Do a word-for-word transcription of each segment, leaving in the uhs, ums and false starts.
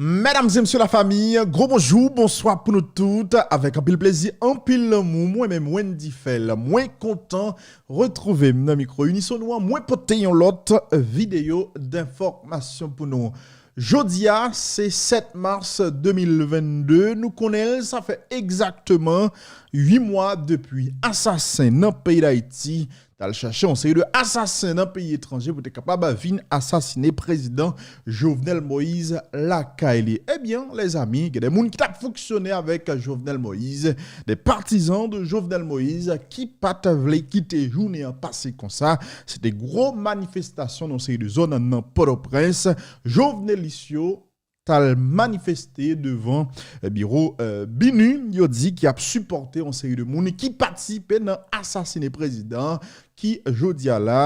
Medam e mesye lafanmi, gwo bonjou, bonswa pou nou tout. Avèk anpil plezi, anpil lanmou, mwen menm Wendy Fèl, mwen kontan retwouve m nan mikwo Unison nou an, mwen pote yon lòt videyo denfòmasyon pou nou. Jodi a, se sèt mas de mil vennde, nou konnen l, sa fè egzakteman uit mwa depi asasen nan peyi Dayiti t al chache yon seri de asasen nan peyi etranje pou te kapab vin asasine prezidan Jovenel Moïse lakay li. Ebyen, lèzami, gen de moun ki t ap fonksyone avèk Jovenel Moïse, de patizan de Jovenel Moïse ki pa t vle kite jounen an pase konsa. Se te gwo manifestasyon nan yon seri de zòn nan Pòtoprens. Jovenelis yo t al manifeste devan, eh, biwo, eh, BINUH, yo di ki ap sipòte yon seri de moun ki patisipe nan asasine prezidan an, ki jodi a la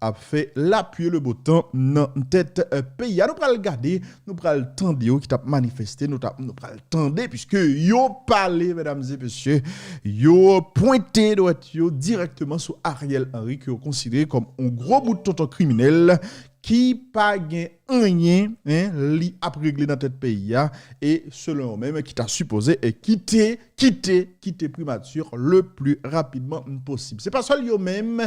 ap fè lapli le bo tan nan tèt, eh, peyi a. Nou pral gade, nou pral tande yo ki t ap manifeste, nou t ap, nou pral tande, piske yo pale, medam e mesye, yo pwente dwèt yo dirèkteman sou Ariel Henry, ke yo konsidere kòm yon gwo bout tonton kriminèl ki pa gen anyen, en, li ap regle nan tèt peyi a, e selon yo menm, ki ta sipoze, e kite, kite, kite primati le pli rapidman posib. Se pa sèl yo menm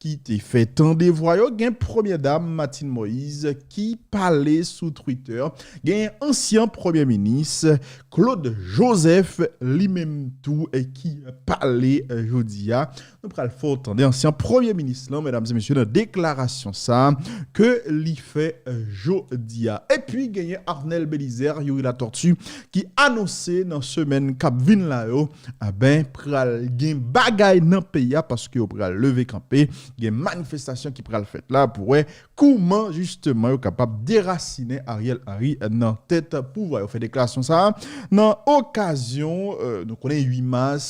ki te fè tande vwa yo, gen premyè dam Martine Moïse ki pale sou Twitter, gen ansyen premye minis Claude Joseph, li menm tou, e ki pale, e, jodi a. Nou pral fè w tande ansyen premye minis lan, medam e mesye, nan deklarasyon sa a ke li fè, e, jodi a. Epi, genyen Arnel Belizaire, Youri Latortue, ki anonse nan semèn k ap vin la yo, a ben, pral gen bagay nan peyi a, paske yo pral leve kanpe, gen manifestasyon ki pral fèt la pou wè kouman, jisteman, yo kapab derasinen Ariel Henry nan tèt pouvwa. Yo fè deklarasyon sa a nan okazyon, e, nou konnen uit mas,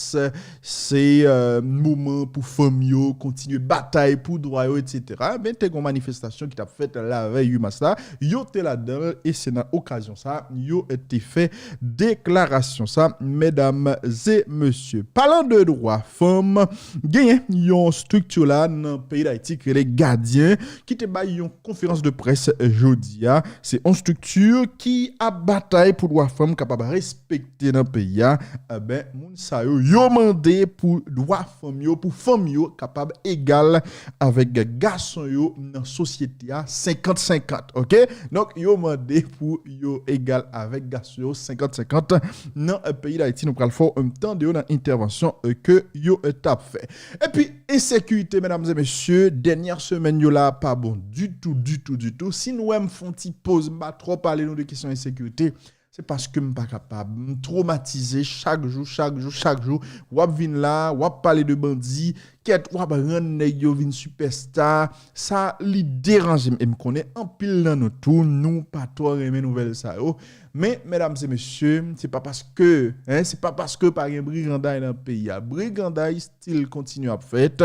se, e, moman pou fanm yo kontinye batay pou dwa yo, etsetera. Men te gen yon manifestasyon ki t ap fèt lavèy uit mas la, yo te ladan l, e se nan okazyon sa a, yo te fè deklarasyon sa, medam e mesye. Palan de dwa fanm, genyen yon estrikti la nan peyi Dayiti ki rele Gadyen, ki te bay yon konferans de près jodi a. Se yon estrikti ki ap batay pou dwa fanm kapab respekte nan peyi a. Eben, moun sa yo, yo mande pou dwa fanm yo, pou fanm yo kapab egal avèk gason yo nan sosyete a, senkant senkant, oke? Donk, yo mande pou yo egal avèk gason yo, senkant senkant, nan, e, peyi Dayiti. Nou pral fè w, e, tande yo nan entèvansyon, e, ke yo, e, t ap fè. Epi, ensekirite, medam e mesye, dènyè semèn yo la pa bon ditou, ditou, ditou. Si nou wè m fè yon ti poz, m pa twò pale nou de kesyon ensekirite, se paske m pa kapab. M twomatize chak jou, chak jou, chak jou. W ap vin la, w ap pale de bandi, kèt, w ap rann nèg yo vin sipèsta. Sa, li deranje m. E m konnen anpil nan nou tou, nou pa twò renmen nouvèl sa yo. Men, medam e mesye, se pa paske, en, se pa paske pa gen briganday nan peyi a. Briganday still kontinye ap fèt.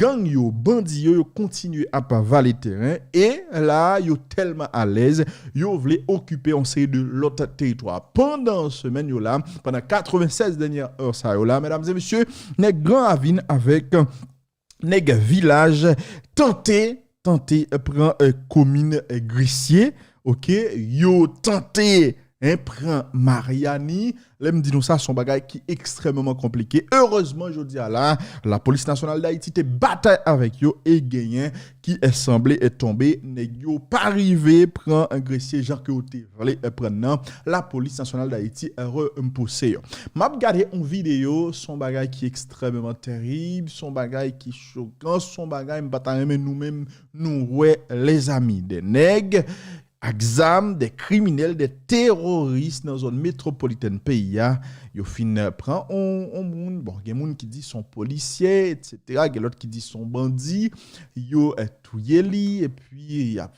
Gang yo, bandi yo, yo kontinye ap vale teren. E la, yo tèlman alèz, yo vle okipe yon seri de lòt teritwa. Pandan semèn yo la, pandan katrevennsèz dènyè è sa yo la, medam e mesye, nèg Gran Ravin avèk nèg Vilaj tante, tante pran, e, komin, e, Gresye, oke? Yo tante, en, pran Maryani. Lè m di nou sa, se yon bagay ki ekstrèmeman konplike. Erezman, jodi a la, Lapolis Nasyonal Dayiti te batay avèk yo e genyen ki, e, sanble, e, tonbe. Nèg yo pa rive pran Gresye jan ke yo te vle, e, pran nan. Lapolis Nasyonal Dayiti, e, repouse yo. M ap gade yon videyo, se yon bagay ki ekstrèmeman tèrib, se yon bagay ki chokan, se yon bagay m pa ta renmen nou menm nou wè, lèzami. De nèg ak zam, de kriminèl, de teworis nan zòn metwopolitèn peyi a. Yo fin pran on, on moun, bon, gen moun ki di se on polisye, etsetera. Gen lòt ki di se on bandi. Yo, e, touye li, epi y ap,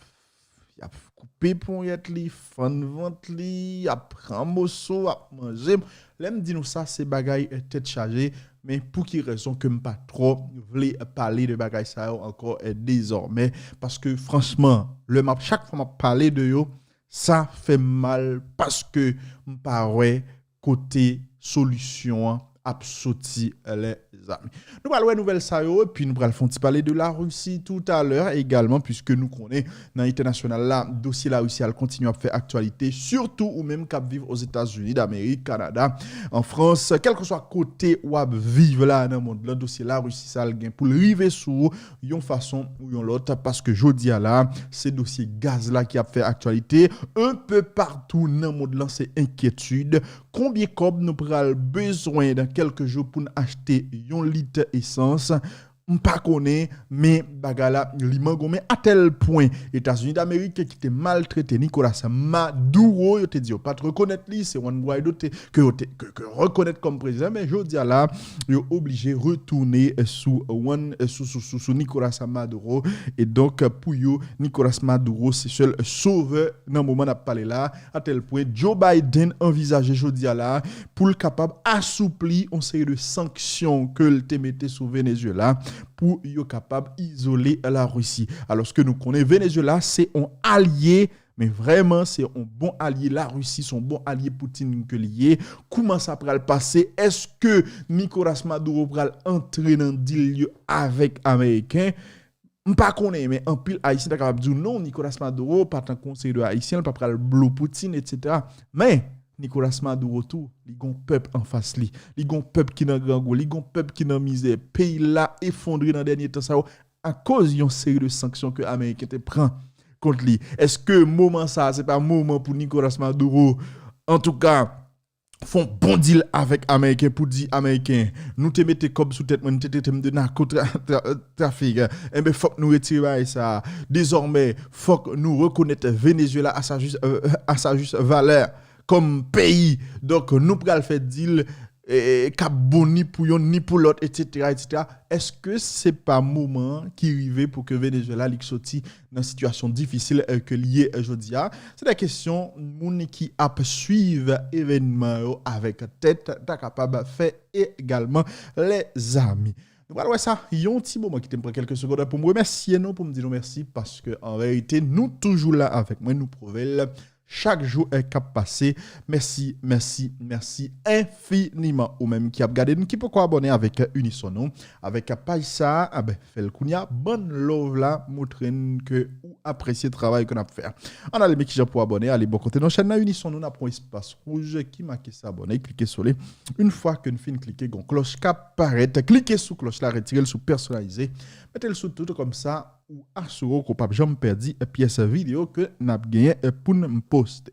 y ap koupe ponyèt li, fann vant li, y ap pran moso, y ap manje. Lè m di nou sa, se bagay, e, tèt chaje, men pou ki rezon ke m pa twò vle pale de bagay sa yo ankò, e, dezòmè? Paske franchman, lè m ap, chak fwa m ap pale de yo, sa fè m mal paske m pa wè kote solisyon an ap soti, lèzami. Nou pral wè nouvèl sa yo, epi nou pral fè yon ti pale de Larisi toutalè egalman, piske nou konnen nan entènasyonal la, dosye Larisi a l kontinye ap fè aktyalite, sitou ou menm k ap viv Ozetazini Damerik, Kanada, an Frans, kèlkeswa kote w ap viv la nan mond lan, dosye Larisi sa a l gen pou l rive sou ou yon fason ou yon lòt, paske jodi a la, se dosye gaz la ki ap fè aktyalite. Un peu partout nan mond lan, se enkyetid. Konbyen kòb nou pral bezwen dans quelques jours pou n achte yon lit esans? M pa konnen, men bagay la, li mangonmen atèl pwen Etazini Damerik ki te maltrete Nicolas Maduro, yo te di yo pa t rekonèt li, se Juan Guaido te, ke yo te, ke, ke rekonèt kòm prezidan, men jodi a la, yo oblije retounen sou Juan, sou, sou, sou, sou Nicolas Maduro, e donk, pou yo, Nicolas Maduro se sèl sovè nan moman n ap pale la, atèl pwen Joe Biden anvizaje jodi a la pou l kapab asoupli yon seri de sanksyon ke l te mete sou Venezuela pou yo kapab izole Larisi. Alòske nou konnen Venezuela se yon alye, men vrèman se yon bon alye Larisi, se yon bon alye Putin ke li ye. Kouman sa pral pase? Èske Nicolas Maduro pral antre nan dil yo avèk Ameriken? M pa konnen, men anpil Ayisyen ta kapab di w non, Nicolas Maduro, pa tankou yon seri de Ayisyen, l pa pral blo Putin, etsetera. Men, Nicolas Maduro tou, li gon pèp anfas li. Li gon pèp ki nan grangou, li gon pèp ki nan mizè. Peyi l la efondre nan dènye tan sa yo akoz yon seri de sanksyon ke Ameriken te pran kont li. Èske moman sa a, se pa moman pou Nicolas Maduro, antouka, fè yon bon dil avèk Ameriken pou di Ameriken, nou te mete kòb sou tèt mwen, nou te trete m de nako tra, tra, trafik. Enben, fòk nou retire bagay sa a. Dezòmè, fòk nou rekonèt Venezuela à sa juste, euh, à sa juste valeur kòm peyi. Donk, nou pral fè dil, eh, k ap bon ni pou yonn, ni pou lòt, etsetera, etsetera. Èske se pa moman an ki rive pou ke Venezuela li soti nan sitiyasyon difisil, eh, ke li ye, eh, jodi a? Se de kesyon moun ki ap swiv evènman yo avèk tèt ta kapab fè egalman, lèzami. Nou pral wè sa yon ti moman, kite m pran kèlke segonn pou m remèsye nou, pou m di nou mèsi, paske an verite, nou toujou la avèk mwen, nou pwouve l chak jou, eh, k ap pase. Mèsi, mèsi, mèsi enfiniman. Ou menm ki ap gade n, ki poko abòne avèk, eh, Unison nou, avèk, eh, paj sa a, a ben, fè l kounye a. Ban n love la, montre n ke ou apresye travay ke n ap fè a. Ann ale men kijan pou abòne, ale bò kote nan chèn nan Unison nou, n ap pran espas wouj ki make s'abonner, klike sou li. Yon fwa ke n fin klike, gon klòch k ap parèt. Klike sou klòch la, retire l sou pèsonalize. Mete l sou tout, kòmsa ou asire w ke w p ap janm pèdi pyès videyo ke n ap genyen pou n poste.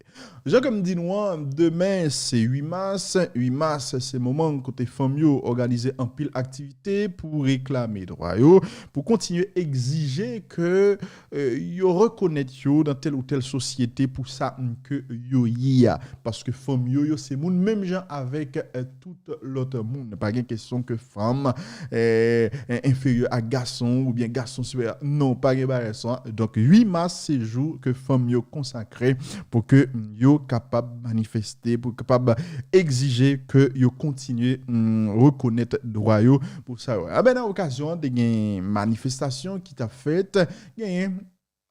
Jan ke m di nou an, demen se uit mas. Uit mas se moman kote fanm yo òganize anpil aktivite pou reklame dwa yo, pou kontinye egzije ke, eh, yo rekonèt yo nan tèl ou tèl sosyete pou sa ke yo ye a. Paske fanm yo, yo se moun menm jan avèk, eh, tout lòt moun. Pa gen kesyon ke fanm, eh, en-, enferyè a gason oubyen gason siperya. Non, pa gen bagay sa. Donk, uit mas se jou ke fanm yo konsakre pou ke yo kapab manifeste, pou kapab egzije ke yo kontinye, mm, rekonèt dwa yo pou sa yo. A ben, nan okazyon an, te gen manifestasyon ki t ap fèt, genyen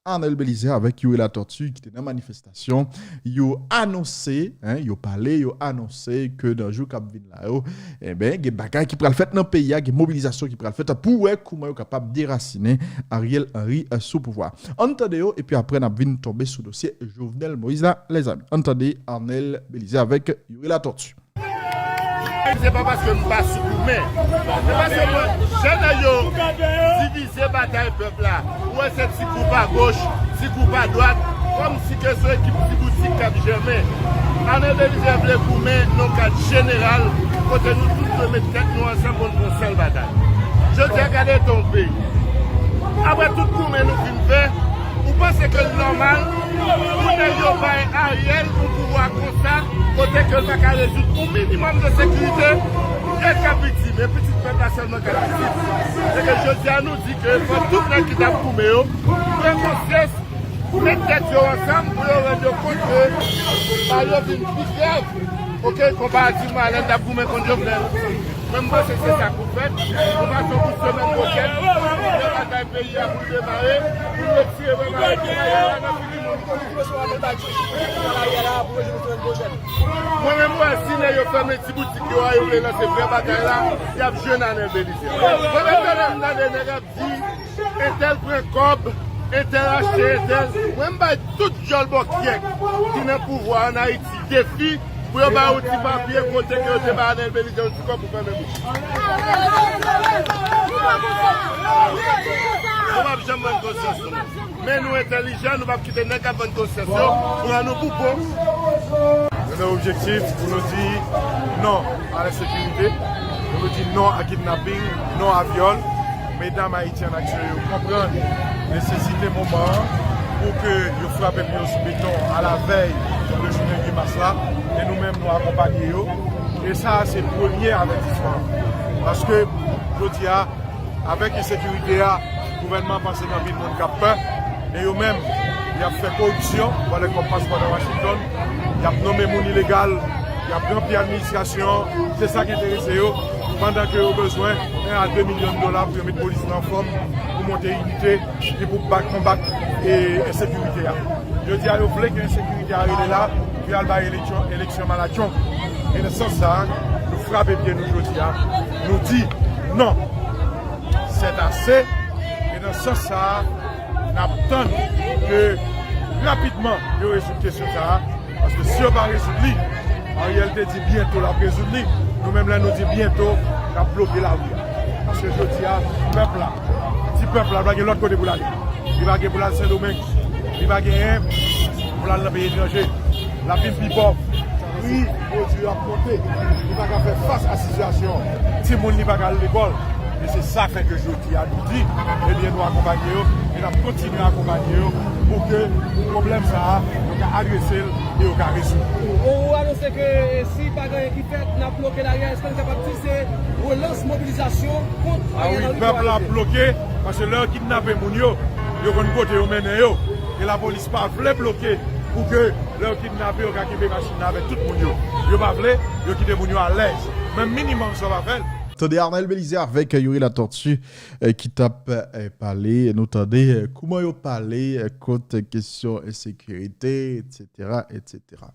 Arnel Belizaire avèk Youri Latortue ki te nan manifestasyon. Yo anonse, en, yo pale, yo anonse ke nan jou k ap vin la yo, enben, gen bagay ki pral fèt nan peyi a, gen mobilizasyon ki pral fèt pou wè kouman yo kapab derasinen Ariel Henry, eh, sou pouvwa. Ann tande yo, epi apre n ap vin tonbe sou dosye Jovenel Moïse la, lèzami. Ann tande Arnel Belizaire avèk Youri Latortue. Se pa paske m pa sou goumen. Se paske mwen, jan nèg yo divize batay pèp la. Ou wè se ti gwoup agoch, ti gwoup adwat, kòmsi ke se ekip ti boutik k ap jèmen. Arnel Belizaire vle goumen nan kad jeneral, kote nou tout dwe met tèt nou ansanm pou n fè yon sèl batay. Jodi a, gade etan yon peyi. Apre tout goumen nou fin fè, ou panse ke l nòmal pou nèg yo bay Ariel yon pouvwa konsa, kote ke l pa ka rezoud yon minimòm de sekirite? Kèk k ap viktim, e pitit pèp la sèlman k ap viktim. Se ke jodi a nou di ke fò tout nèg ki t ap goumen yo pran konsyans, met tèt yo ansanm pou yo rann yo kont ke bagay yo vin pi grav. Oke, konparativman a lè n t ap goumen kont Jovenel. Men m panse se sa k pou fèt. Nou pa sou bout semèn pwochèn, pou nou batay peyi a pou l demare, pou nou retire prepare pou bagay la nan figi moun. Mwen menm, m wè si nèg yo fèmen ti boutik yo a, yo vle lanse vrè batay la, y ap jwenn Arnel Belizaire. Mwen menm, tande m tande nèg ap di, entèl pran kòb, entèl achte entèl. Mwen, m bay tout djòl bòkyèk ki nan pouvwa ann Ayiti defi pou yo ba yo ti papye kote ke yo te ba Arnel Belizaire yon ti kòb pou fèmen bouch. Nou p ap janm vann konsyans nou. Men nou entèlijan, nou p ap kite nèg k ap vann konsyans yo pran nou pou bon. Nou nan objektif pou nou di non a lensekirite, pou nou di non a kidnaping, non a vyòl. Medam Ayiti an Aksyon yo konprann nesesite moman an pou ke yo frape pye yo sou beton alavèy de jounen uit mas la, e nou menm nou akonpaye yo. E sa a se premye avètisman. Paske, jodi a, avèk ensekirite a, gouvènman panse gen anpil moun k ap pè, e yo menm, y ap fè koripsyon, vòlè kòb paspò nan Washington, y ap nonmen moun ilegal, y ap ranpli administrasyon, se sa k enterese yo, pandan ke yo bezwen en a de milyon dola pou yo met polis la anfòm, pou monte inite, ki pou bat, konbat, e, ensekirite a. Jodi a, yo vle ke ensekirite a rete la, pou y al bay eleksyon, eleksyon malatchong. E nan sans sa a, nou frape pye nou jodi a, nou di non, c'est assez. E nan sans sa a, n ap tann ke rapidman yo rezoud kesyon sa a. Paske si yo pa rezoud li, Ariel te di byento l ap rezoud li. Nou menm, lè nou di byento, n ap bloke lari a. Paske jodi a, pèp la, ti pèp la, pa gen lòt kote pou l ale. Li pa gen pou l al Sendomeng. Li pa genyen pou l al nan peyi etranje. L ap vin pi pòv. Pri pwodui yo ap monte. Li pa ka fè fas a sitiyasyon an. Timoun li pa ka al lekòl. E se sa fè ke jodi a nou di, ebyen, nou akonpaye yo, e n ap kontinye akonpaye yo pou ke pwoblèm sa a, yo ka adrese l e yo ka rezoud. Ou, ou anonse ke, e, si pa gen anyen ki fèt, n ap bloke lari a. Èske n kapab di se relans mobilizasyon kont Ariel Henry? A wi, pèp la ap bloke, paske lè yo kidnape moun yo, yo konn kote yo mennen yo. E lapolis pa vle bloke pou ke lè yo kidnape, yo ka kenbe machin nan avèk tout moun yo. Yo pa vle, yo kite moun yo alèz. Men minimòm sa yo pa fè l. Tande Arnel Belizaire avèk Youri Latortue, eh, ki t ap, eh, pale, nou tande, eh, kouman yo pale, eh, kont kesyon ensekirite, etsetera, etsetera.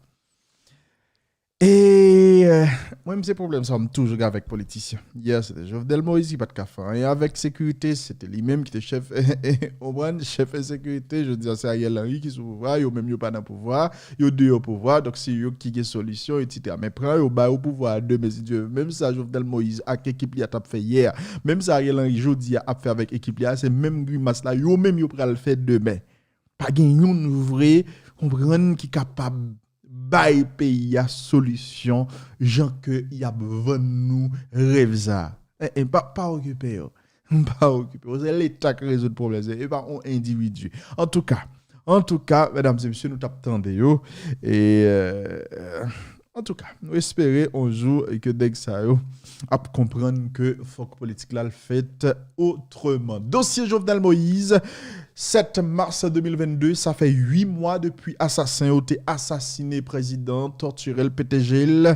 E, eh, mwen, se pwoblèm sa, m toujou gen avèk politisyen. Yè, se te Jovenel Moïse ki pa t ka fè anyen avèk sekirite, se te li menm ki te chèf, konprann, chèf ensekirite, jodi a se Ariel Henry ki sou pouvwa, yo menm yo pa nan pouvwa. Yo deyò pouvwa, donk se yo ki gen solisyon, etsetera. Men pran yo, ba yo pouvwa a demen, si Dye vle. Menm sa Jovenel Moïse ak ekip li a t ap fè yè a, menm sa Ariel Henry jodi a ap fè avèk ekip li a, se menm grimas la, yo menm yo pral fè demen. Pa gen youn vre, konprann, ki kapab bay peyi a solisyon, jan ke y ap vann nou rèv sa a. E, e, pa, pa okipe yo. Pa okipe yo. Se Leta k rezoud pwoblèm sa, e pa yon endividi. Antouka, antouka, medam e mesye, nou t ap tande yo. E, euh, antouka, nou espere yon jou ke nèg sa yo ap konprann ke fòk politik la al fèt otreman. Dosye Jovenel Moïse, sèt mas de mil vennde, sa fè uit mwa depi asasen yo te asasine prezidan, tòtire l, pete je l.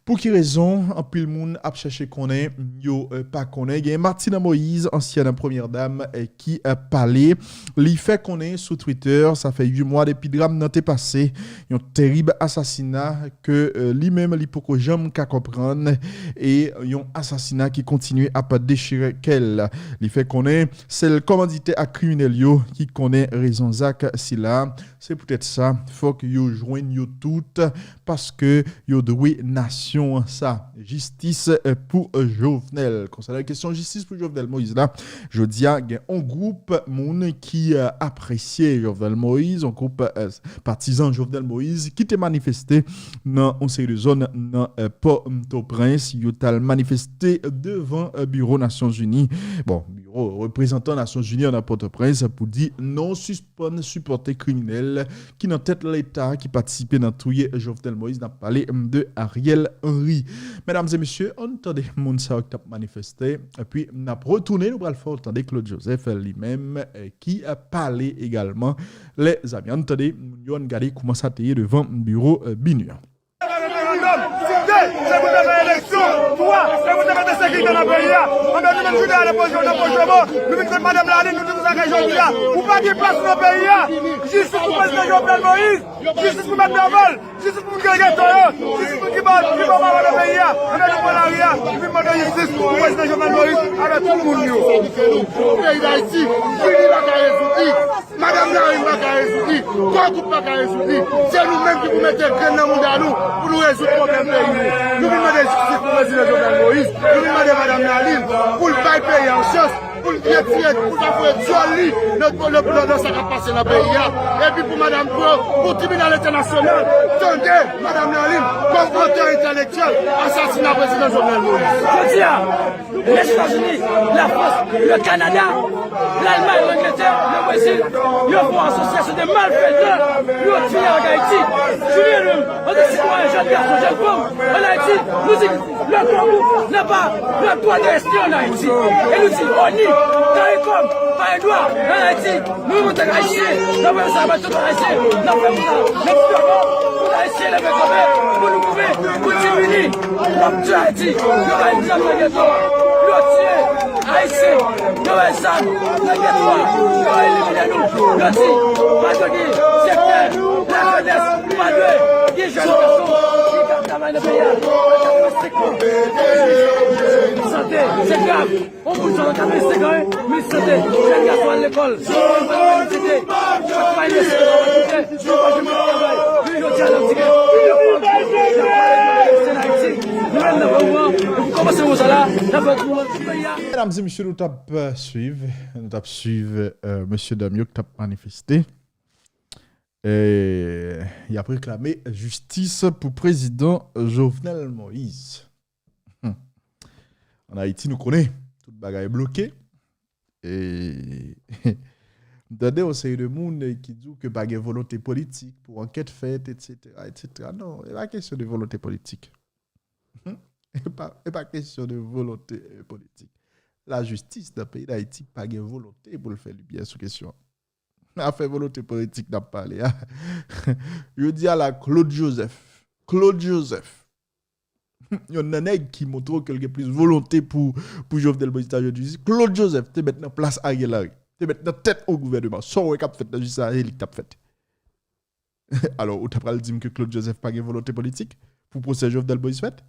Pou ki rezon? Anpil moun ap chèche konnen, yo, eh, pa konnen. Gen Martina Moïse, ansyèn premyè dam, eh, ki, eh, pale. Li fè konnen sou Twitter, sa fè uit mwa depi dram nan te pase. Yon terib asasina ke, eh, li menm li poko janm ka konprann. E yon asasina ki kontinye ap dechire kè l. Li fè konnen sèl kòmanditè ak kriminèl yo ki konnen rezon zak sila. Se poutèt sa, fòk yo jwenn yo tout, paske yo dwe nasyon an sa. Jistis, eh, pou Jovenel. Konsènan kesyon jistis pou Jovenel Moïse la, jodi a, gen yon gwoup moun ki, eh, apresye Jovenel Moïse, yon gwoup, eh, patizan Jovenel Moïse ki te manifeste nan yon seri de zòn nan, eh, Pòtoprens. Yo t al manifeste devan, eh, biwo Nasyonzini. Bon, biwo reprezantan Nasyonzini an nan Pòtoprens pou di non, sispann sipòte kriminèl ki nan tèt Leta ki patisipe nan touye Jovenel Moïse. N ap pale, mm, de Ariel Henry. Medam e mesye, ann tande moun sa yo ki t ap manifeste. Epi n ap retounen, nou pral fè w tande Claude Joseph li menm, eh, ki, eh, pale egalman. Lèzami, ann tande moun yo, ann gade kouman sa te ye devan biwo, eh, BINUH an. Referandòm, se pou n fè eleksyon. Wa, e pou te mete sekirite nan peyi a. Anben nou menm jounen an nan Pòchòmò, nou vin kot madanm Lalin, nou di konsa ke jodi a, ou pa gen plas nan peyi a. Jistis pou prezidan Jovenel Moïse, jistis pou mèt Dòval, jistis pou moun ki nan geto yo, jistis pou moun ki pa, ki pa mare nan peyi a. Anben nou pran lari a, nou vin mande jistis pou prezidan Jovenel Moïse avèk tout moun yo. Peyi Dayiti, Jimmy pa ka rezoud li. Madanm Lalin pa ka rezoud li, Kògwoup pa ka rezoud li. Se nou menm ki pou mete grenn nan mouda nou pou nou rezoud pwoblèm peyi nou. Nou vin mande jistis pou prezidan Jovenel Moïse, nou vin mande madanm Lalin pou l bay peyi a yon chans, pou l retire, pou l ta voye dyòl li nan, nan, nan, nan sa k ap pase nan peyi a. Epi pou madanm, pou, pou tribinal entènasyonal tande madanm Lalin kòm otè entèlektyèl asasina prezidan Jovenel Moïse. Jodi a, Lèzetazini, Lafrans, le Kanada, Lalmay, Langletè, le Brezil, yo fè yon asosyasyon de malfetè pou yo touye avèk Ayiti. Jimmy menm, antanke sitwayen, jèn gason, jèn fanm, ann Ayiti, nou di, le Kògwoup n'a pas le droit de rester en Haïti. E nou di, ONU, CARICOM, pa gen dwa ann Ayiti. Nou menm antanke Ayisyen, n ap fè sa, tout Ayisyen, n ap fè konsa, n ap fè pou Ayisyen leve kanpe, pou nou goumen, pou Jimmy, n ap di Ayiti, yo bay zam nan geto, yo tiye Ayisyen, yo bay zam nan geto a, yo elimine nou, yo di, pa dwe gen sektè, lajenès, pa dwe gen jèn gason ki ka travay nan peyi a, sante, se grav. On moun sa nan katrevensenk an, wi, minis sante, jèn gason al lekòl, yo pa al inivèsite, yo pa al inivèsite, yo pa jwenn travay, men jodi a n ap di ke se n Ayiti, nou menm nan fè mouvman, nou kòmanse mouvman sa la, n ap fè mouvman tout peyi a. Medam e mesye, nou t ap, euh, swiv, nou t ap swiv, euh, mesye dam yo ki t ap manifeste. E, y ap reklame jistis pou prezidan Jovenel Moïse. Hmm. Ann Ayiti, nou konnen, tout bagay bloke. E, m tande yon seri de moun ki di w ke pa gen volonte politik pou ankèt fèt, etsetera, etsetera. Non, e pa kesyon de volonte politik. E pa, e pa kesyon de volonte, eh, politik. Lajistis nan peyi Dayiti pa gen volonte pou l fè limyè sou kesyon an. Afè volonte politik n ap pale a. Yo di a la Claude Joseph. Claude Joseph. Yonn nan nèg ki montre w ke l gen plis volonte pou, pou Jovenel Moïse ta jwenn jistis. Claude Joseph te mèt nan plas Ariel Henry. Te mèt nan tèt yon gouvèneman. Sa w wè k ap fèt nan jistis la, se li k t ap fèt. Alò, ou ta pral di m ke Claude Joseph pa gen volonte politik pou pwosè Jovenel Moïse fèt?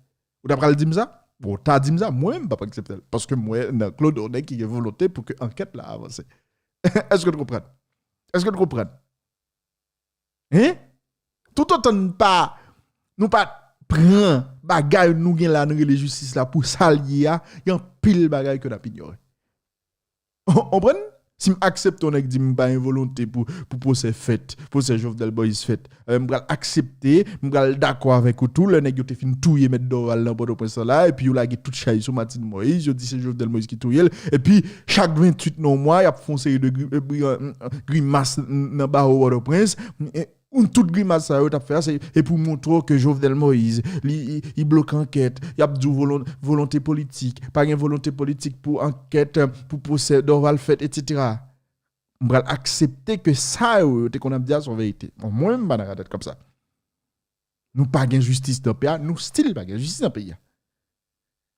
Ou ta pral di m sa? Bon, ou ta di m sa, mwen menm m p ap aksepte l. Paske m wè nan Claude yon nèg ki gen volonte pou ke ankèt la avanse. Èske n konprann? Èske n konprann? Hein? Toutotan n pa, nou pa pran bagay nou gen la, nou rele jistis la pou sa l ye a, gen anpil bagay ke n ap inyore. Ou konprann? Si m aksepte yon nèg di m pa gen volonte pou, pou pwosè fèt, pwosè Jovenel Moïse fèt, eh, m pral aksepte, m pral dakò avèk ou tou, lè nèg yo te fin touye mèt Dorval nan Pòtoprens lan la, epi yo lage tout chay sou Martine Moïse, yo di se Jovenel Moïse ki touye l, epi chak venntuit nan yon mwa, y ap fè yon seri de gri-, eh, bri-, eh, grimas nan bawo Pòtoprens, eh, Ou tout grimas sa yo t ap fè a, se, e pou montre w ke Jovenel Moïse, li, li, li bloke ankèt, y ap di w volon-, volonte politik, pa gen volonte politik pou ankèt, pou pwosè Dorval fèt, etsetera. M pral aksepte ke sa yo, yo te konn ap di a, se yon verite. Bon, mwen, m pa nan radòt kòm sa. Nou pa gen jistis nan peyi a, nou still pa gen jistis nan peyi a.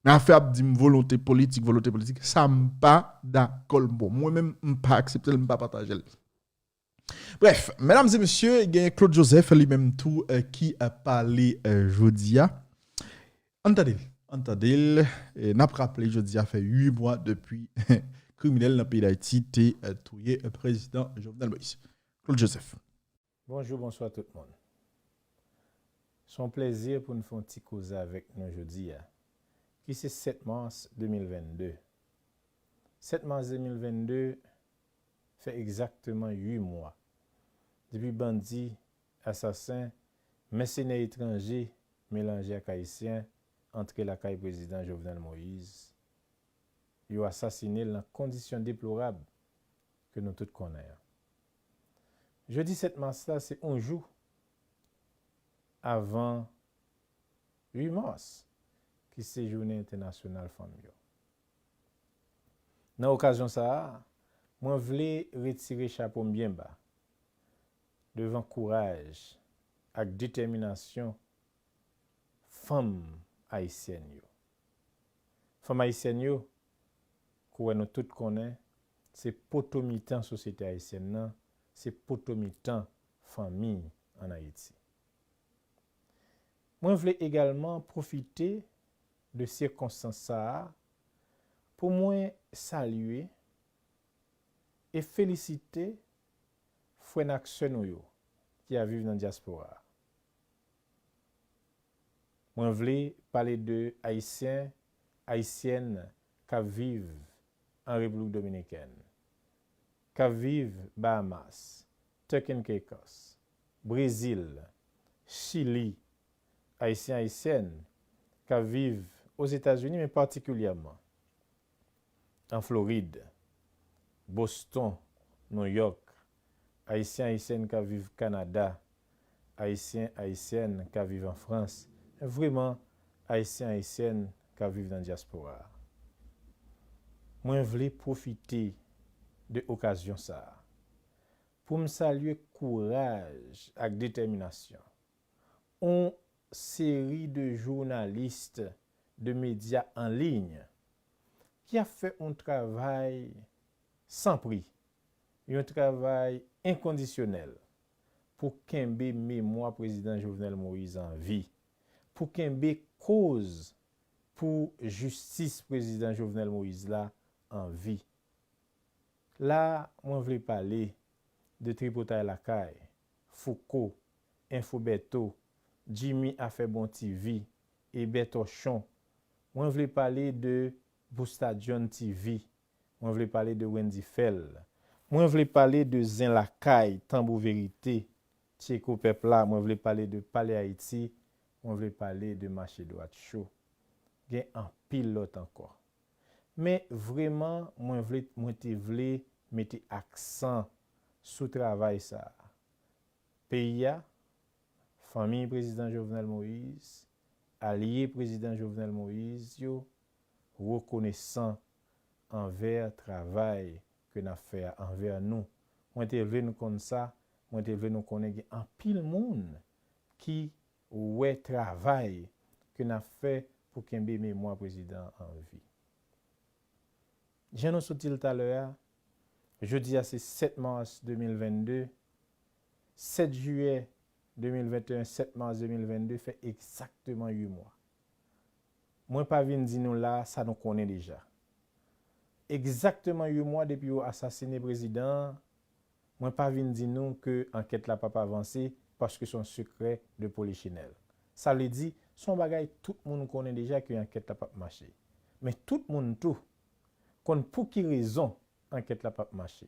Men afè ap di m volonte politik, volonte politik, sa m pa dakò l. Bon, mwen menm, m pa aksepte l, m pa pataje l. Brèf, medam e mesye, gen Claude Joseph li menm tou, eh, ki, eh, pale, eh, jodi a. Ann tande l, ann tande l. Eh, n ap raple jodi a fè uit mwa depi kriminèl nan peyi Dayiti te, eh, touye, eh, prezidan Jovenel Moïse. Claude Joseph. Bonjou, bonswa tout moun. Se yon plezi pou n fè yon ti koze avèk nou jodi a, ki se sèt mas de mil vennde. Sèt mas de mil vennde fè egzakteman uit mwa depi bandi, asasen, mèsenè etranje melanje ak ayisyen antre lakay prezidan Jovenel Moïse. Yo asasine l nan kondisyon deplorab ke nou tout konnen an. Jodi sèt mas la se yon jou avan uit mas, ki se jounen entènasyonal fanm yo. Nan okazyon sa a, mwen vle retire chapo m byen ba devan kouraj ak detèminasyon fanm ayisyèn yo. Fanm ayisyèn yo, kouwè nou tout konnen, se poto mitan sosyete ayisyèn nan, se poto mitan fanmi ann Ayiti. Mwen vle egalman pwofite de sikonstans sa a pou mwen salye e felisite frè n ak sè nou yo ki ap viv nan dyaspora a. Mwen vle pale de Ayisyen, Ayisyèn k ap viv an Repiblik Dominikèn, k ap viv Bahamas, Turks and Caicos, Brezil, Chili, Ayisyen, Ayisyèn k ap viv Ozetazini, men patikilyèman an Florid, Boston, New York, Ayisyen, Ayisyèn k ap viv Kanada, Ayisyen, Ayisyèn k ap viv an Frans, men vrèman Ayisyen, Ayisyèn k ap viv nan dyaspora a. Mwen vle pwofite de okazyon sa a pou m salye kouraj ak detèminasyon yon seri de jounalis de medya an liy ki ap fè yon travay san pri, yon travay enkondisyonèl pou kenbe memwa Prezidan Jovenel Moïse an vi, pou kenbe koz pou jistis Prezidan Jovenel Moïse la an vi. La, mwen vle pale de Tripotay Lakay, Fouco, Enfo Bèto, Jimmy Afè Bon T V e Bètochon. Mwen vle pale de Bousta John T V. Mwen vle pale de Wendy Fèl. Mwen vle pale de Zen Lakay, Tanbou Verite, Tcheko Pèp La. Mwen vle pale de Palè Ayiti. Mwen vle pale de Mache Dwat Cho. Gen anpil lòt ankò. Men vrèman, mwen vle, mwen te vle mete aksan sou travay sa a. Peyi a, fanmi Prezidan Jovenel Moïse, alye Prezidan Jovenel Moïse yo rekonesan anvè travay ke n ap fè a, anvè nou. Mwen te vle nou konn sa, mwen te vle nou konnen gen anpil moun ki wè travay ke n ap fè pou kenbe memwa Prezidan an vi. Jan nou sot di l talè a, jodi a se sèt mas de mil vennde, sèt jiyè de mil venteyen, sèt mas de mil vennde fè egzakteman uit mwa. Mwen pa vin di nou la sa nou konnen deja. Egzakteman uit mwa depi yo asasine prezidan an, mwen pa vin di nou ke ankèt la p ap avanse paske se yon sekrè de polichinèl. Sa vle di, se yon bagay tout moun konnen deja ke ankèt la p ap mache. Men tout moun tou konn pou ki rezon ankèt la p ap mache.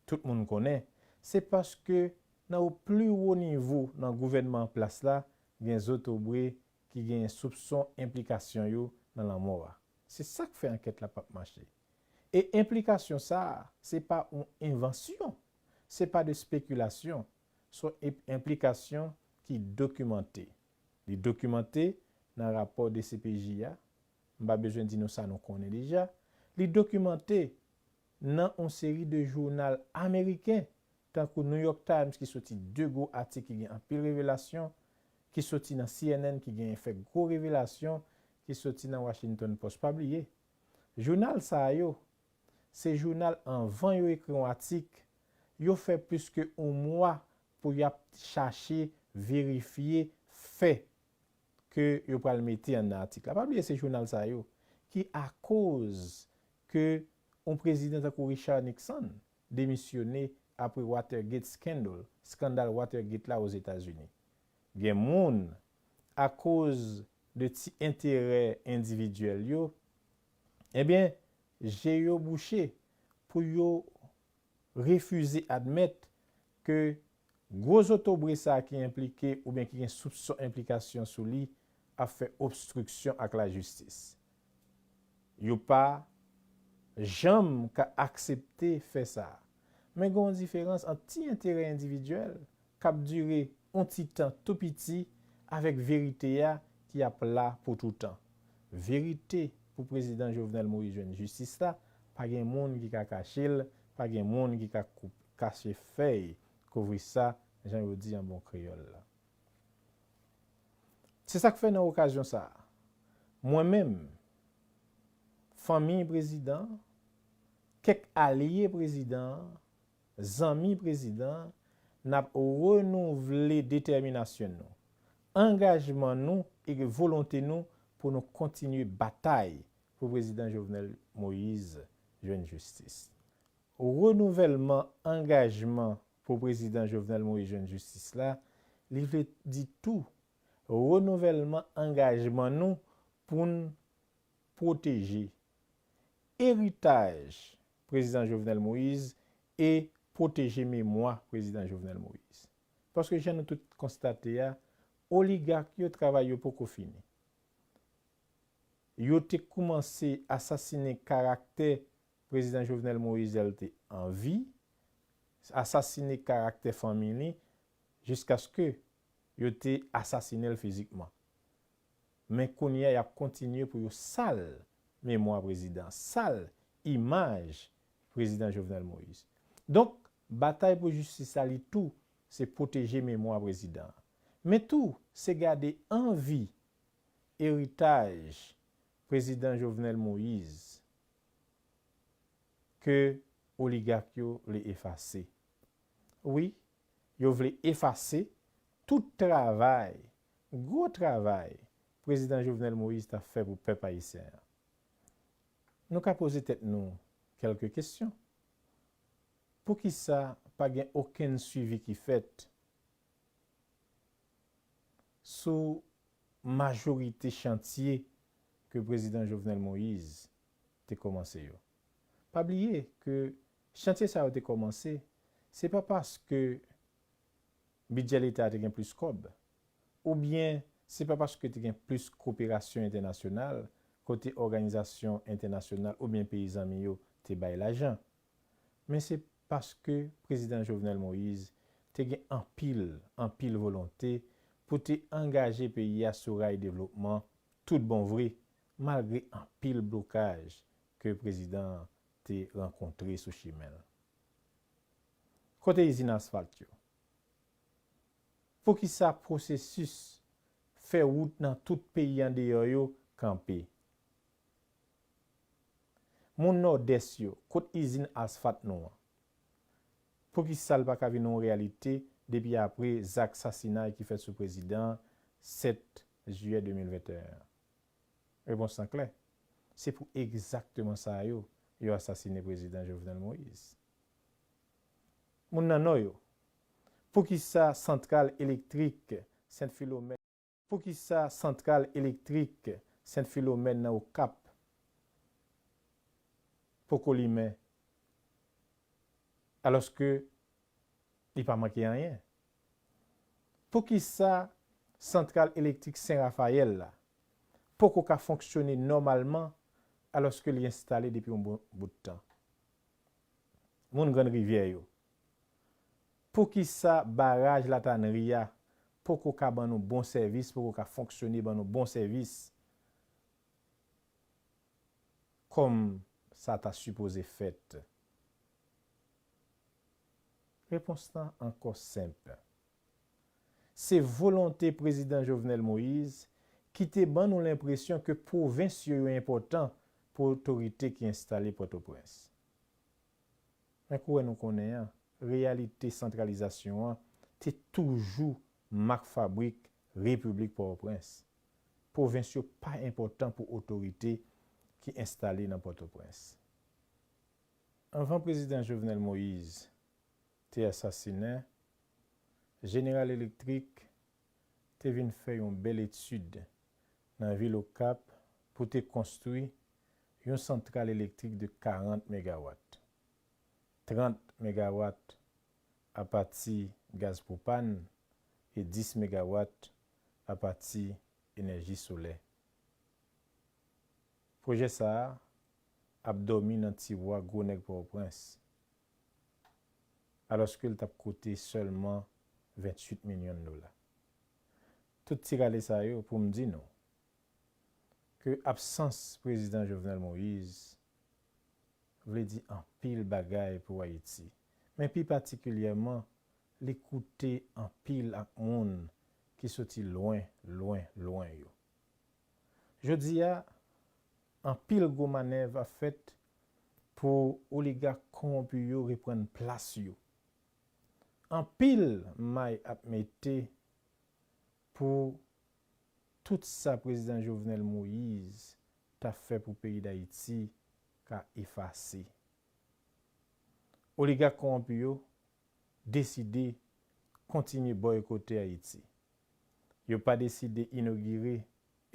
Tout moun konnen, se paske nan pli wo nivo nan gouvènman an plas la, gen zotobre ki genyen soupson enplikasyon yo nan lanmò a. Se sa k fè ankèt la p ap mache. E enplikasyon sa a, se pa yon envansyon, se pa de spekilasyon, se yon enp-, enplikasyon ki dokimante. Li dokimante nan rapò D C P J a, m pa bezwen di nou sa nou konnen deja. Li dokimante nan yon seri de jounal ameriken, tankou New York Times ki soti de gwo atik ki gen anpil revelasyon, ki soti nan C N N ki gen fè gwo revelasyon, ki soti nan Washington Post. Pa bliye, jounal sa yo, se jounal anvan yo ekri yon atik, yo fè plis ke yon mwa pou y ap chache verifye fè ke yo pral mete anndan atik la. Pa bliye se jounal sa yo ki akoz ke yon prezidan tankou Richard Nixon demisyone apre Watergate scandal, eskandal Watergate la Ozetazini. Gen moun, akoz de ti enterè endividyèl yo, ebyen, je yo bouche pou yo refize admèt ke gwo zotobre sa a ki enplike oubyen ki gen soupson enplikasyon sou li ap fè obstriksyon ak lajistis. Yo pa janm ka aksepte fè sa a. Men gen yon diferans ant ti enterè endividyèl k ap dire yon ti tan tou piti avèk verite a ki ap la pou toutan. Verite pou prezidan Jovenel Moïse jwenn jistis la, pa gen moun ki ka kache l, pa gen moun ki ka koup-, kache fèy kouvri sa, jan yo di an bon kreyòl la. Se sa k fè nan okazyon sa a, mwen menm, Fanmi prezidan an, kèk alye prezidan an, zanmi prezidan an, n ap renouvle detèminasyon nou, angajman nou e volonte nou pou nou kontinye batay pou prezidan Jovenel Moïse jwenn jistis. Renouvèlman angajman pou prezidan Jovenel Moïse jwenn jistis la, li vle di tou renouvèlman angajman nou pou n pwoteje eritaj prezidan Jovenel Moïse e pwoteje memwa prezidan Jovenel Moïse. Paske jan nou tout konstate a, oligak yo, travay yo poko fini. Yo te koumanse asasinen karaktè prezidan Jovenel Moïse lè l te an vi, asasinen karaktè fanmi li, jiskaske yo te asasinen l fizikman. Men kounye a, y ap kontinye pou yo sal memwa prezidan, sal imaj prezidan Jovenel Moïse. Donk, batay pou jistis la, li tou, se pwoteje memwa prezidan an. Men tou, se gade an vi eritaj prezidan Jovenel Moïse ke oligak yo vle efase. Wi, yo vle efase tout travay, gwo travay prezidan Jovenel Moïse t ap fè pou pèp ayisyen an. Nou ka poze tèt nou kèlke kesyon. Poukisa pa gen okenn swivi ki fèt sou majorite chantye ke prezidan Jovenel Moïse te kòmanse yo? Pa bliye ke chantye sa yo te kòmanse, se pa paske bidjè leta a te gen plis kòb, oubyen se pa paske te gen plis koperasyon entènasyonal kote òganizasyon entènasyonal oubyen peyi zanmi yo te bay lajan. Men se paske prezidan Jovenel Moïse te gen anpil, anpil volonte pou te angaje peyi a sou ray devlopman tout bon vre, malgre anpil blokaj ke prezidan an te rankontre sou chimen l. Kote izin asfalt yo? Poukisa pwosesis fè wout nan tout peyi andeyò yo kanpe? Moun Nòdès yo, kot izin asfalt nou an? Poukisa l pa ka vin yon reyalite depi apre zak sasinay ki fèt sou prezidan an sèt jiyè de mil venteyen an? Repons lan klè. Se pou egzakteman sa yo, yo asasine prezidan Jovenel Moïse. Moun nan Nò yo, poukisa santral elektrik Sent Filomèn, poukisa santral elektrik Sent Filomèn nan Okap poko limen, alòske li pa manke anyen? Poukisa santral elektrik Sen Rafayèl la poko ka fonksyone nòmalman alòske li enstale depi yon bon bout tan? Moun Grann Rivyè yo, poukisa baraj Latanri a poko ka ban nou bon sèvis, poko ka fonksyone, ban nou bon sèvis kòm sa ta sipoze fèt? Repons lan ankò senp. Se volonte prezidan Jovenel Moïse ki te ban nou lenpresyon ke pwovens yo, yo enpòtan pou otorite ki enstale Pòtoprens. Men kouwè nou konnen an, reyalite santralizasyon an te toujou mak fabrik Repiblik Pòtoprens. Pwovens yo pa enpòtan pou otorite ki enstale nan Pòtoprens. Anvan prezidan Jovenel Moïse te asasinen, General Electric te vin fè yon bèl etid nan vil Okap pou te konstwi yon santral elektrik de karant megawat, trant megawat apati gaz pwopàn e dis megawat apati enèji solè. Pwojè sa a ap dòmi nan tiwa gwo nèg Pòtoprens, alòske l t ap koute sèlman venntuit milyon dola. Tout ti rale sa yo pou m di nou ke absans prezidan Jovenel Moïse vle di anpil bagay pou Ayiti, men pi patikilyèman, li koute anpil ak moun ki soti lwen, lwen, lwen yo. Jodi a, Anpil gwo manèv ap fèt pou oligak kowonpi yo reprann plas yo. Anpil may ap mete pou tout sa Prezidan Jovenel Moïse t ap fè pou peyi Dayiti ka efase. Oligak kowonpi yo deside kontinye bòykote Ayiti. Yo pa deside inogire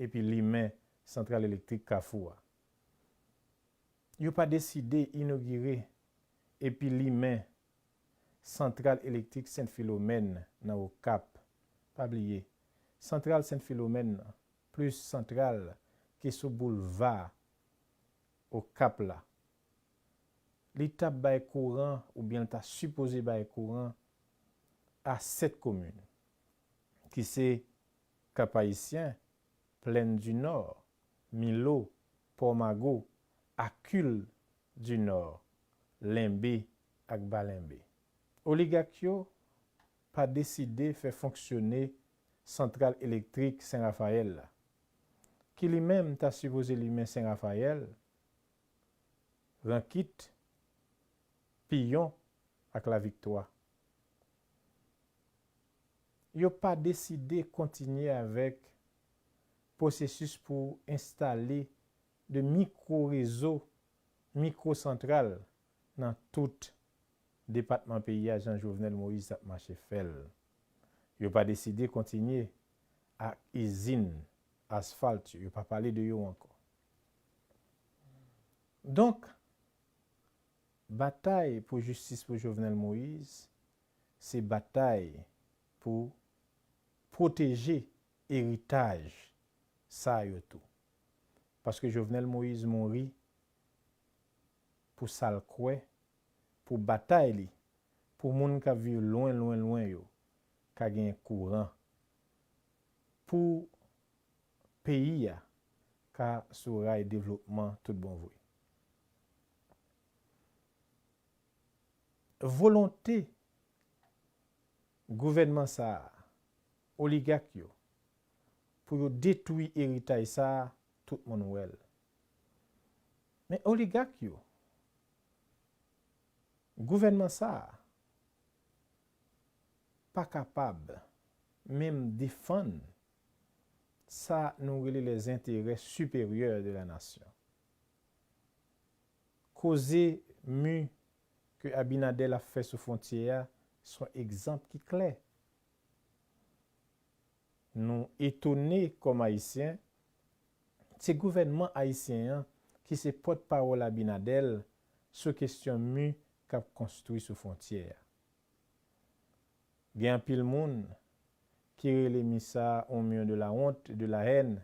epi limen santral elektrik Kafou a. Yo pa deside inogire epi limen santral elektrik Sent Filomèn nan Okap. Pa bliye, santral Sent Filomèn nan, plis santral ki sou boulva Okap la, li t ap bay kouran, oubyen l ta sipoze bay kouran a sèt komin, ki se Kap Ayisyen, Plèn di Nò, Milo, Pòmago, Akil di Nò, Lenbe ak Balenbe. Oligak yo pa deside fè fonksyone santral elektrik Sen Rafayèl la, ki li menm ta sipoze limen Sen Rafayèl, Rankit, Piyon ak Laviktwa. Yo pa deside kontinye avèk pwosesis pou enstale de mikwo rezo, mikwo santral nan tout depatman peyi a jan Jovenel Moïse t ap mache fè l. Yo pa deside kontinye ak izin asfalt yo, yo pa pale de yo ankò. Donk, batay pou jistis pou Jovenel Moïse, se batay pou pwoteje eritaj sa yo tou. Paske Jovenel Moïse mouri pou sa l kwè, pou batay li, pou moun k ap viv lwen, lwen, lwen yo ka gen kouran, pou peyi a ka sou ray devlopman tout bon vre. Volonte gouvènman sa a, oligak yo, pou yo detwi eritay sa a, tout moun wè l. Men oligak yo, gouvènman sa a pa kapab menm defann sa nou rele les intérêts supérieurs de la nation. Koze mi ke Abinader ap fè sou fwontyè a se yon egzanp ki klè. Nou etone kòm Ayisyen, se gouvènman ayisyen an ki se pòtpawòl Abinader sou kesyon mi k ap konstwi sou fwontyè a. Gen anpil moun ki rele mi sa a yon mur de la honte, de la haine.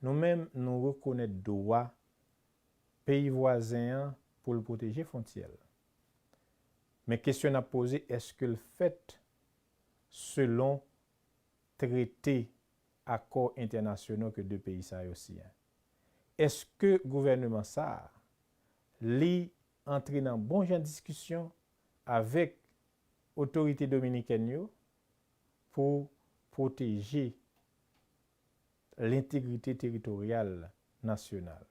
Nou menm, nou rekonèt dwa peyi vwazen an pou l pwoteje fwontyè l. Men kesyon n ap poze, èske l fèt selon trete, akò entènasyonal ke de peyi sa yo siyen? Èske gouvènman sa a, li antre nan bon jan diskisyon avèk otorite dominikèn yo pou pwoteje lentegrite teritoryal nasyonal?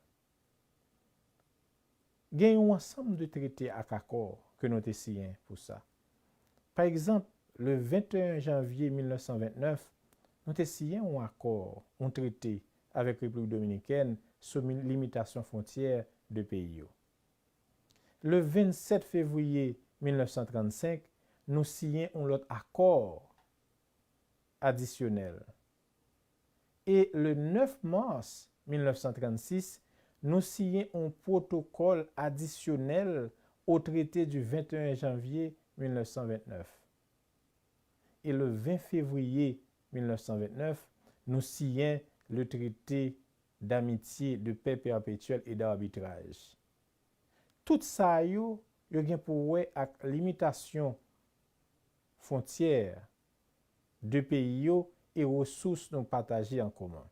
Gen yon ansanm de trete ak akò ke nou te siyen pou sa. Pa egzanp, le venteyen janvye mil nèf san ventnèf, nou te siyen yon akò, yon trete avèk Repiblik Dominikèn sou mi-, limitasyon fwontyè de peyi yo. Le vennsèt fevriye mil nèf san trannsenk, nou siyen yon lòt akò adisyonèl. E le nèf mas mil nèf san trannsis, nou siyen yon pwotokòl adisyonèl o trete di venteyen janvye mil nèf san ventnèf. E le ven fevriye mil nèf san ventnèf, nou siyen le traité d'amitié, de paix perpétuelle et d'arbitrage. Tout sa yo, yo gen pou wè ak limitasyon fwontyè de peyi yo e resous nou pataje an komen.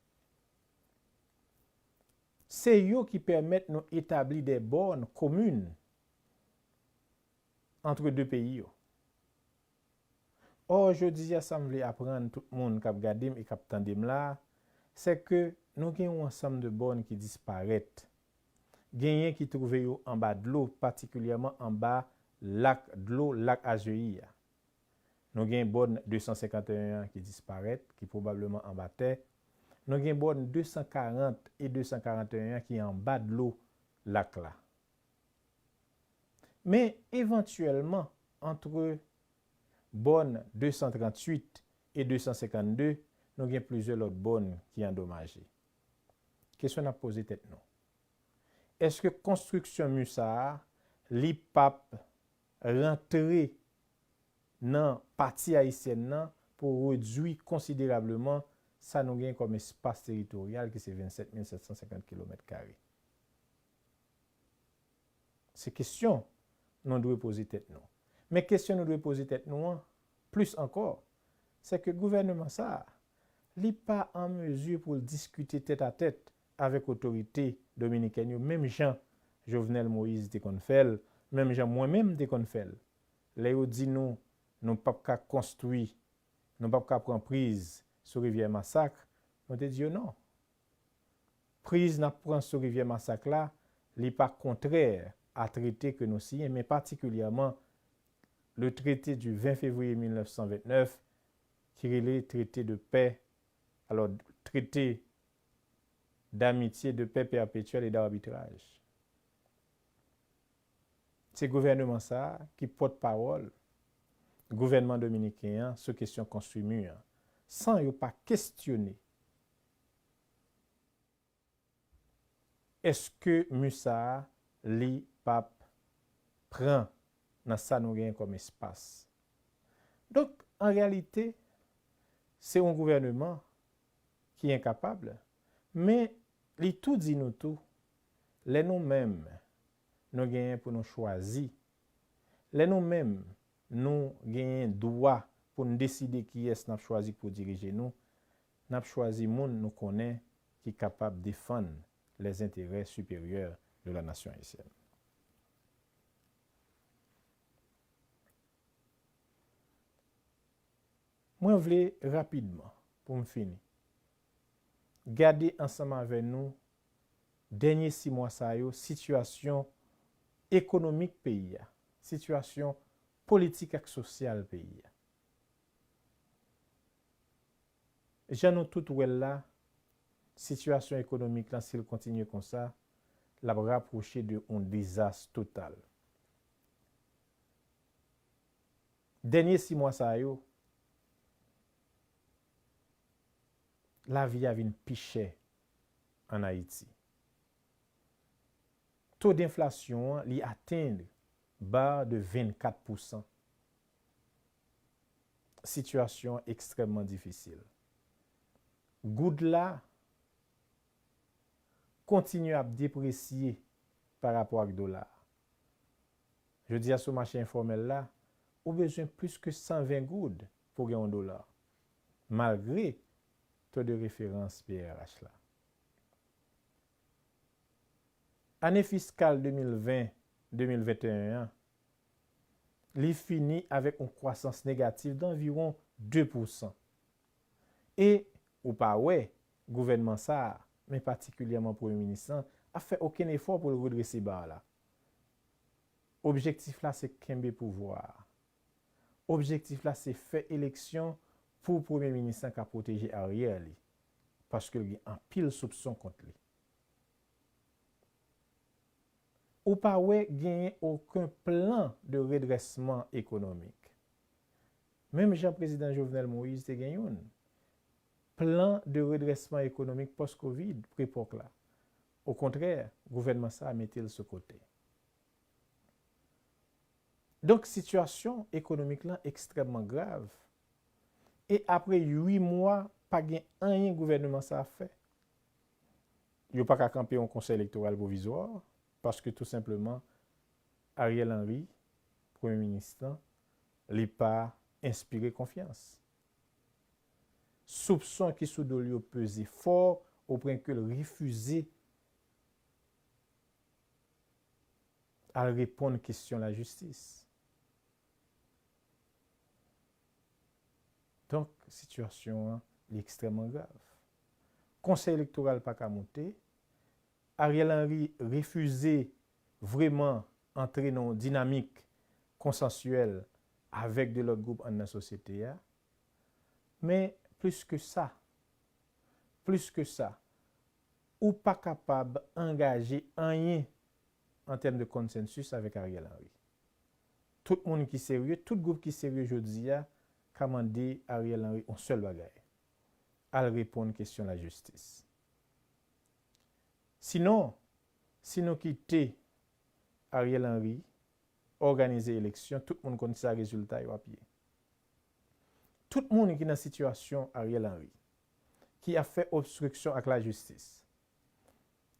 Se yo ki pèmèt nou etabli de bòn komin ant de peyi yo. Ò, jodi a, sa m vle aprann tout moun k ap gade m e k ap tande m la, se ke nou gen yon ansanm de bòn ki disparèt Genyen ki twouve yo anba dlo, patikilyèman anba lak dlo, lak Azeyi a. Nou gen bòn de san senkanteyen an ki disparèt, ki pwobableman anba tè. Nou gen bòn de san karant e de san karanteyen an ki anba dlo lak la. Men, evantyèlman, antre bòn de san tranntuit e de san senkannde, nou gen plizyè lòt bòn ki andomaje. Kesyon n ap poze tèt nou, èske konstriksyon mi sa a, li p ap rantre nan pati ayisyèn nan pou redwi konsiderableman sa nou gen kòm espas teritoryal ki se vennsèt mil sèt san senkant kilomèt kare? Se kesyon nou dwe poze tèt nou. Men kesyon nou dwe poze tèt nou an, plis ankò, se ke gouvènman sa a, li pa an mezi pou l diskite tèt a tèt avèk otorite dominikèn yo, menm jan Jovenel Moïse te konn fè l, menm jan mwen menm te konn fè l. Lè yo di nou, nou p ap ka konstwi, nou p ap ka pran priz sou rivyè Masak, nou te di yo non. Priz n ap pran sou rivyè Masak la, li pa kontrè a trete ke nou siyen, men patikilyèman le traité du vingt février mille neuf cent vingt-neuf, ki rele traité de paix, alò, traité d'amitié, de paix perpétuelle et d'arbitrage. Se gouvènman sa a ki pòtpawòl gouvènman dominiken an sou kesyon konstwi mi an, san yo pa kestyone èske mi sa a li p ap pran nan sa nou genyen kòm espas. Donk, an reyalite, se yon gouvènman ki enkapab, men li tou di nou tou, lè nou menm, nou genyen pou nou chwazi, lè nou menm, nou genyen dwa pou n deside kiyès n ap chwazi pou dirije nou, n ap chwazi moun nou konnen ki kapab defann les intérêts supérieurs de la nation haïtienne. Mwen vle rapidman, pou m fini, gade ansanm avè nou dènye sis mwa sa yo, sitiyasyon ekonomik peyi a, sitiyasyon politik ak sosyal peyi a. Jan nou tout wè l la, sitiyasyon ekonomik lan, si l kontinye konsa, l ap rapwoche de yon dezas total. Dènye sis mwa sa yo, lavi a vin pi chè ann Ayiti. To denflasyon an, li atenn bar de vennkat pousan. Sitiyasyon an ekstrèmman difisil. Goud la kontinye ap depresye pa rapò ak dola a. Jodi a, sou mache enfòmèl la, ou bezwen plis ke san ven goud pou w gen yon dola, malgre to de referans P R H la. Ane fiskal de mil ven, de mil venteyen an, li fini avèk yon kwasans negatif d'anviwon de pousan. E ou pa wè gouvènman sa a, men patikilyèman premye minis lan, ap fè okenn efò pou l redrese bar la. Objektif la se kenbe pouvwa a. Objektif la se fè eleksyon pou premye minis lan ka pwoteje aryè li, paske l gen anpil soupson kont li. Ou pa wè genyen okenn plan de redrèsman ekonomik. Menm jan prezidan Jovenel Moïse te gen youn. Plan de redrèsman ekonomik pòs-kovid, pre-pòk la. Okontrè, gouvènman sa a mete l sou kote. Donk, sitiyasyon ekonomik lan ekstrèmman grav. E apre uit mwa, pa gen anyen gouvènman sa a fè. Yo pa ka kanpe yon konsèy elektoral pwovizwa, paske tou senpleman, Ariel Henry, premye minis lan, li pa enspire konfyans. Soupson ki sou do l yo peze fò, opwen ke l refize al reponn kesyon lajistis. Donk, sitiyasyon an, li ekstrèmman grav. Konsèy elektoral pa ka moute, Ariel Henry refize vrèman antre nan yon dinamik konsansyèl avèk de lòt gwoup anndan sosyete a. Men plis ke sa, plis ke sa, ou pa kapab angaje anyen an tèm de konsensis avèk Ariel Henry. Tout moun ki serye, tout gwoup ki serye jodi a ka mande Ariel Henry yon sèl bagay, al reponn kesyon lajistis. Sinon, si nou kite Ariel Henry òganize eleksyon, tout moun konn sa rezilta yo ap ye. Tout moun ki nan sitiyasyon Ariel Henry, ki ap fè obstriksyon ak lajistis,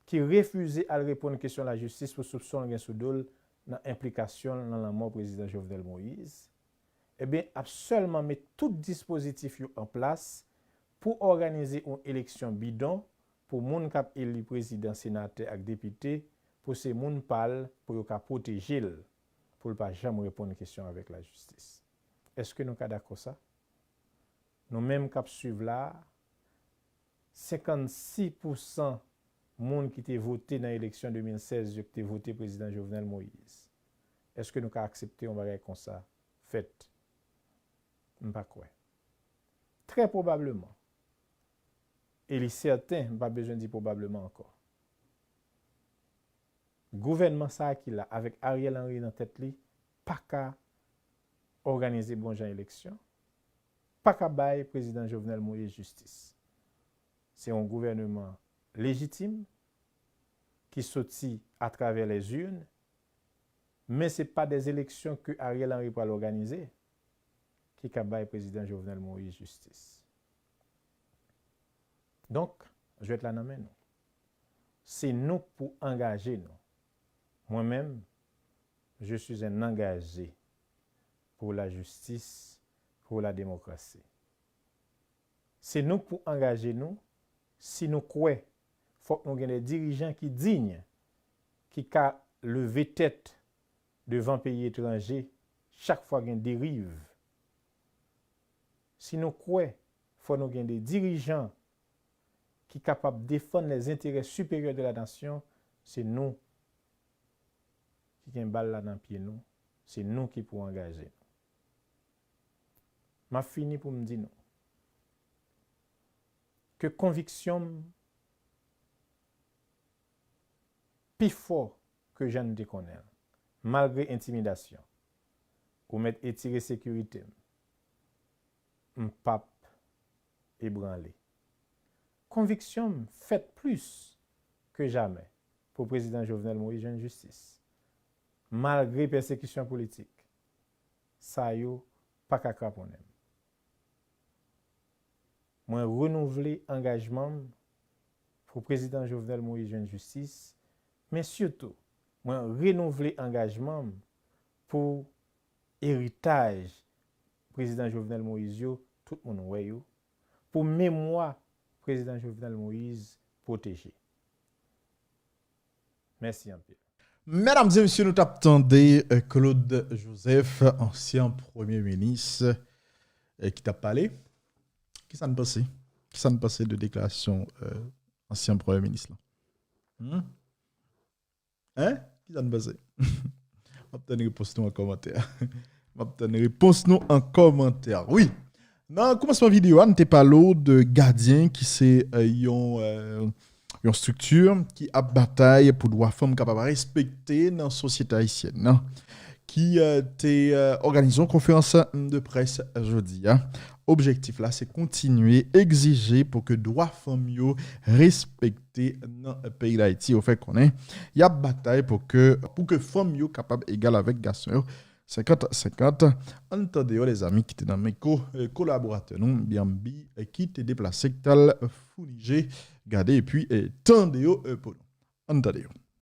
ki refize al reponn kesyon lajistis pou soupson l gen sou do l nan enplikasyon l nan lanmò prezidan Jovenel Moïse, ebyen, ap sèlman met tout dispozitif yo an plas pou òganize yon eleksyon bidon pou moun k ap eli prezidan, senatè ak depite, pou se moun pa l, pou yo ka pwoteje l, pou l pa janm reponn kesyon avèk lajistis. Èske nou ka dakò sa? Nou menm k ap swiv la a, senkannsis pousan moun ki te vote nan eleksyon de mil sèz yo ki te vote prezidan Jovenel Moïse. Èske nou ka aksepte yon bagay konsa fèt? M pa kwè. Trè pwobableman, e li sèten, m pa bezwen di pwobableman ankò, gouvènman sa a ki la, avèk Ariel Henry nan tèt li, pa ka òganize bon jan eleksyon, pa ka bay prezidan Jovenel Moïse jistis. Se yon gouvèneman lejitim ki soti atravè les urnes, men se pa des élections ke Ariel Henry pral òganize ki ka bay prezidan Jovenel Moïse jistis. Donk, jwèt la nan men nou. Se nou k pou angaje nou. Mwen menm, je suis un engagé pour la justice, pour la démocratie. Se nou k pou angaje nou, si nou kwè fòk nou gen de dirijan ki diy, ki ka leve tèt devan peyi etranje chak fwa gen deriv. Si nou kwè fò nou gen de dirijan ki kapab defann les intérêts supérieurs de la nation, se nou ki gen bal la nan pye nou, se nou ki pou angaje nou. M ap fini pou m di nou ke konviksyon m pi fò ke jan n te konnen l, malgre entimidasyon. Ou mèt etire sekirite m. M p ap ebranle. Konviksyon m fèt plis ke jamè pou prezidan Jovenel Moïse jwenn jistis, malgre pèsekisyon politik. Sa yo pa ka kraponnen m. Mwen renouvle angajman m pou prezidan Jovenel Moïse jwenn jistis, men sitou, mwen renouvle angajman m pou eritaj prezidan Jovenel Moïse yo, tout moun wè yo, pou memwa prezidan Jovenel Moïse pwoteje. Mèsi anpil. Medam e mesye, nou t ap tande, eh, Claude Joseph, ansyen premye minis, eh, ki t ap pale. Kisa n panse? Kisa n panse de deklarasyon, eh, ansyen premye minis la? Hmm? Hein? Kisa n panse? M ap tann repons nou an kòmantè. M ap tann repons nou an kòmantè. Wi. Nan kòmansman videyo a, n te pale w de Gadyen ki se, eh, yon, eh, yon estrikti ki ap batay pou dwa fanm kapab respekte nan sosyete ayisyèn nan, ki, eh, te, eh, òganize yon konferans de près jodi a. Objektif la, se kontinye egzije pou ke dwa fanm yo respekte nan peyi Dayiti. Yo fè konnen y ap batay pou ke, pou ke fanm yo kapab egal avèk gason yo, senkant senkant. Ann tande yo, lezanmi, ki te nan mikwo, eh, kolaboratè nou, Bianbi, eh, ki te deplase, ki t al founi je, gade, epi, eh, tande yo, eh, pou nou. Ann tande yo.